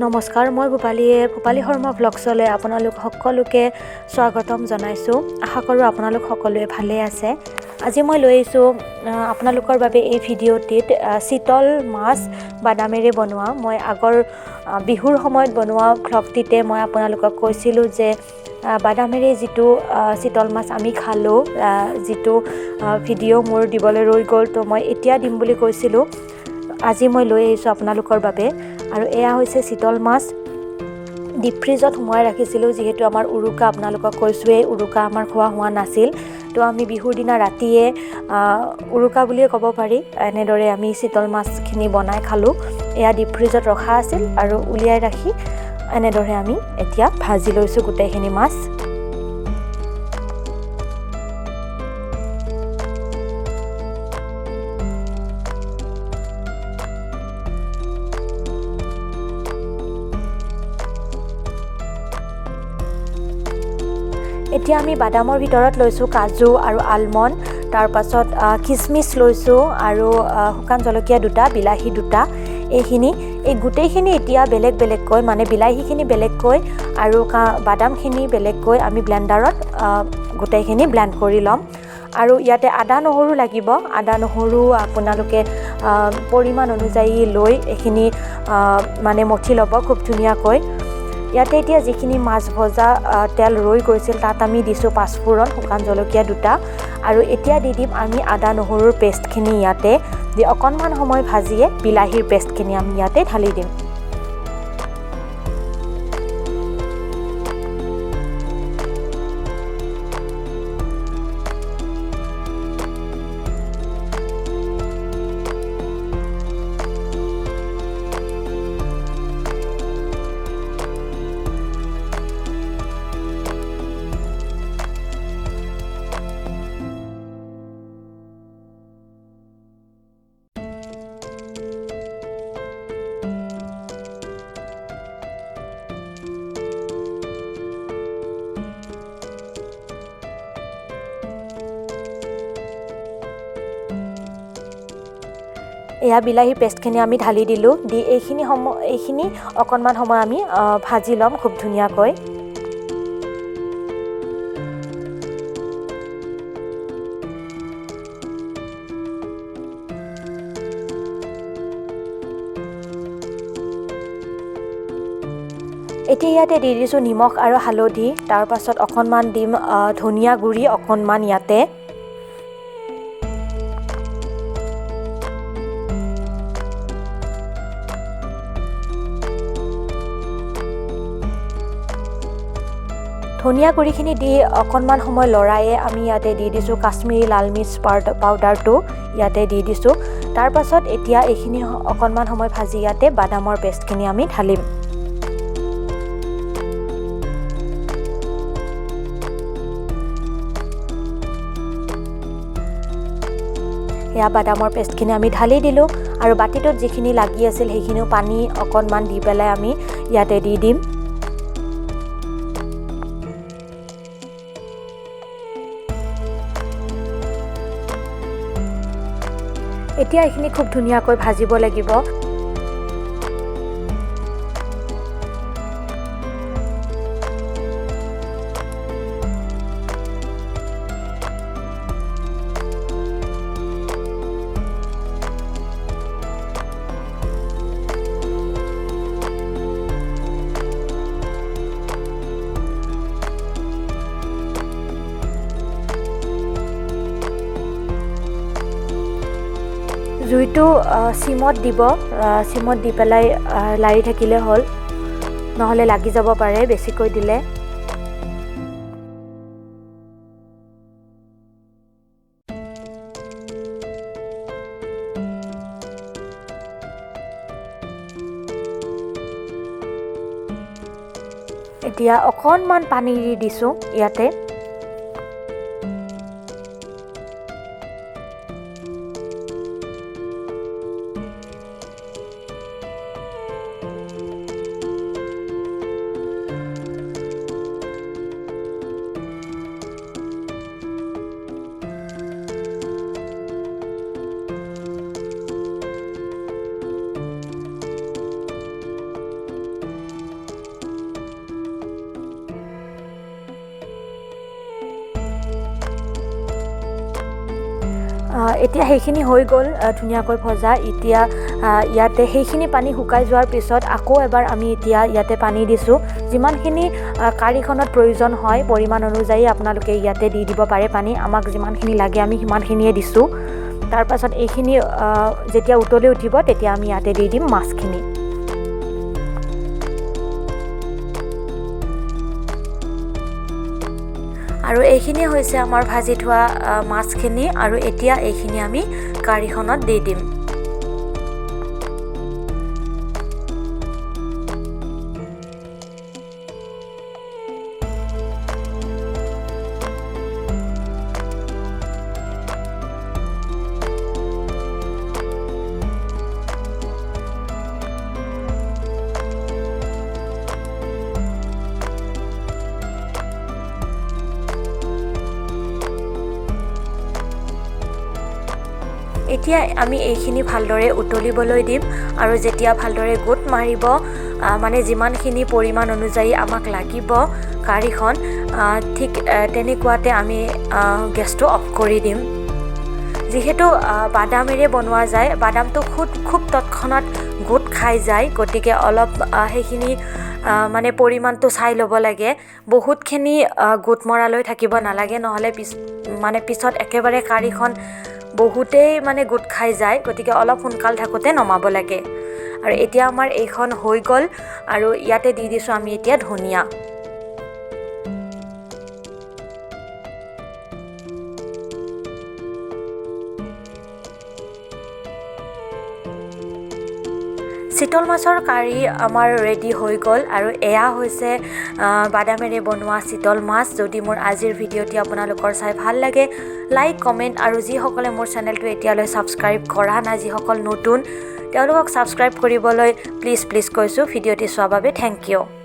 নমস্কাৰ, মই ভূপালীয়ে ভূপালী শৰ্মা ভ্লগছলৈ আপোনালোক সকলোকে স্বাগতম জনাইছোঁ। আশা কৰোঁ আপোনালোক সকলোৱে ভালে আছে। আজি মই লৈ আহিছোঁ আপোনালোকৰ বাবে এই ভিডিঅ'টিত চিতল মাছ বাদামেৰে বনোৱা। মই আগৰ বিহুৰ সময়ত বনোৱা ভ্লগটিতে মই আপোনালোকক কৈছিলোঁ যে বাদামেৰে যিটো চিতল মাছ আমি খালোঁ, যিটো ভিডিঅ' মোৰ দিবলৈ ৰৈ গ'ল, তো মই এতিয়া দিম বুলি কৈছিলোঁ। আজি মই লৈ আহিছোঁ আপোনালোকৰ বাবে। আৰু এয়া হৈছে চিতল মাছ। ডিপ ফ্ৰিজত সোমোৱাই ৰাখিছিলোঁ, যিহেতু আমাৰ উৰুকা, আপোনালোকক কৈছোঁৱেই উৰুকা আমাৰ খোৱা হোৱা নাছিল। তো আমি বিহুৰ দিনা ৰাতিয়ে উৰুকা বুলিয়ে ক'ব পাৰি, এনেদৰে আমি চিতল মাছখিনি বনাই খালোঁ। এয়া ডিপ ফ্ৰিজত ৰখা আছিল আৰু উলিয়াই ৰাখি এনেদৰে আমি এতিয়া ভাজি লৈছোঁ গোটেইখিনি মাছ। এতিয়া আমি বাদামৰ ভিতৰত লৈছোঁ কাজু আৰু আলমণ্ড, তাৰপাছত খিচমিচ লৈছোঁ আৰু শুকান জলকীয়া দুটা, বিলাহী দুটা। এইখিনি এই গোটেইখিনি এতিয়া বেলেগ বেলেগকৈ, মানে বিলাহীখিনি বেলেগকৈ আৰু বাদামখিনি বেলেগকৈ আমি ব্লেণ্ডাৰত গোটেইখিনি ব্লেণ্ড কৰি ল'ম। আৰু ইয়াতে আদা নহৰু লাগিব। আদা নহৰু আপোনালোকে পৰিমাণ অনুযায়ী লৈ এইখিনি মানে মঠি ল'ব খুব ধুনীয়াকৈ। ইয়াতে এতিয়া যিখিনি মাছ ভজা তেল ৰৈ গৈছিল তাত আমি দিছোঁ পাঁচফোৰণ, শুকান জলকীয়া দুটা, আৰু এতিয়া দি দিম আমি আদা নহৰুৰ পেষ্টখিনি। ইয়াতে দি অকণমান সময় ভাজিয়ে বিলাহীৰ পেষ্টখিনি আমি ইয়াতে ঢালি দিম। এয়া বিলাহীৰ পেষ্টখিনি আমি ঢালি দিলোঁ। দি এইখিনি অকণমান সময় আমি ভাজি ল'ম খুব ধুনীয়াকৈ। এতিয়া ইয়াতে দি দিছোঁ নিমখ আৰু হালধি, তাৰপাছত অকণমান দিম ধনিয়া গুড়ি অকণমান ইয়াতে। ধনিয়া গুড়িখিনি দি অকণমান সময় লৰায়ে আমি ইয়াতে দি দিছোঁ কাশ্মীৰী লাল মিৰ্চ পাউডাৰটো ইয়াতে দি দিছোঁ। তাৰপাছত এতিয়া এইখিনি অকণমান সময় ভাজি ইয়াতে বাদামৰ পেষ্টখিনি আমি ঢালিম। এয়া বাদামৰ পেষ্টখিনি আমি ঢালি দিলোঁ আৰু বাতিটোত যিখিনি লাগি আছিল সেইখিনিও পানী অকণমান দি পেলাই আমি ইয়াতে দি দিম। এতিয়া এইখিনি খুব ধুনীয়াকৈ ভাজিব লাগিব। জুইটো চিমত দিব, চিমত দি পেলাই লাৰি থাকিলে হ'ল, নহ'লে লাগি যাব পাৰে বেছিকৈ দিলে। এতিয়া অকণমান পানী দি দিছোঁ ইয়াতে। এতিয়া সেইখিনি হৈ গ'ল ধুনীয়াকৈ ভজা। এতিয়া ইয়াতে সেইখিনি পানী শুকাই যোৱাৰ পিছত আকৌ এবাৰ আমি এতিয়া ইয়াতে পানী দিছোঁ। যিমানখিনি কাৰীখনত প্ৰয়োজন হয় পৰিমাণ অনুযায়ী আপোনালোকে ইয়াতে দি দিব পাৰে পানী। আমাক যিমানখিনি লাগে আমি সিমানখিনিয়ে দিছোঁ। তাৰপাছত এইখিনি যেতিয়া উতলি উঠিব তেতিয়া আমি ইয়াতে দি দিম মাছখিনি। আৰু এইখিনি হৈছে আমাৰ ভাজি থোৱা মাছখিনি। আৰু এতিয়া এইখিনি আমি কাৰীখনত দি দিম। এতিয়া আমি এইখিনি ভালদৰে উতলিবলৈ দিম আৰু যেতিয়া ভালদৰে গোট মাৰিব, মানে যিমানখিনি পৰিমাণ অনুযায়ী আমাক লাগিব কাৰীখন, ঠিক তেনেকুৱাতে আমি গেছটো অফ কৰি দিম। যিহেতু বাদামেৰে বনোৱা যায়, বাদামটো খুব তৎক্ষণাত গোট খাই যায়, গতিকে অলপ সেইখিনি মানে পৰিমাণটো চাই ল'ব লাগে। বহুতখিনি গোট মৰালৈ থাকিব নালাগে, নহ'লে মানে পিছত একেবাৰে কাৰীখন বহুতেই মানে গোট খাই যায়, গতিকে অলপ সোনকাল থাকোঁতে নমাব লাগে। আৰু এতিয়া আমাৰ এইখন হৈ গ'ল। আৰু ইয়াতে দি দিছোঁ আমি এতিয়া ধনিয়া। চিতল মাছৰ কাৰী আমাৰ ৰেডি হৈ গ'ল। আৰু এয়া হৈছে বাদামেৰে বনোৱা চিতল মাছ। যদি মোৰ আজিৰ ভিডিঅ'টি আপোনালোকৰ চাই ভাল লাগে, লাইক, কমেণ্ট আৰু যিসকলে মোৰ চেনেলটো এতিয়ালৈ ছাবস্ক্ৰাইব কৰা নাই, যিসকল নতুন, তেওঁলোকক ছাবস্ক্ৰাইব কৰিবলৈ প্লিজ প্লিজ কৈছোঁ। ভিডিঅ'টি চোৱাৰ বাবে thank U.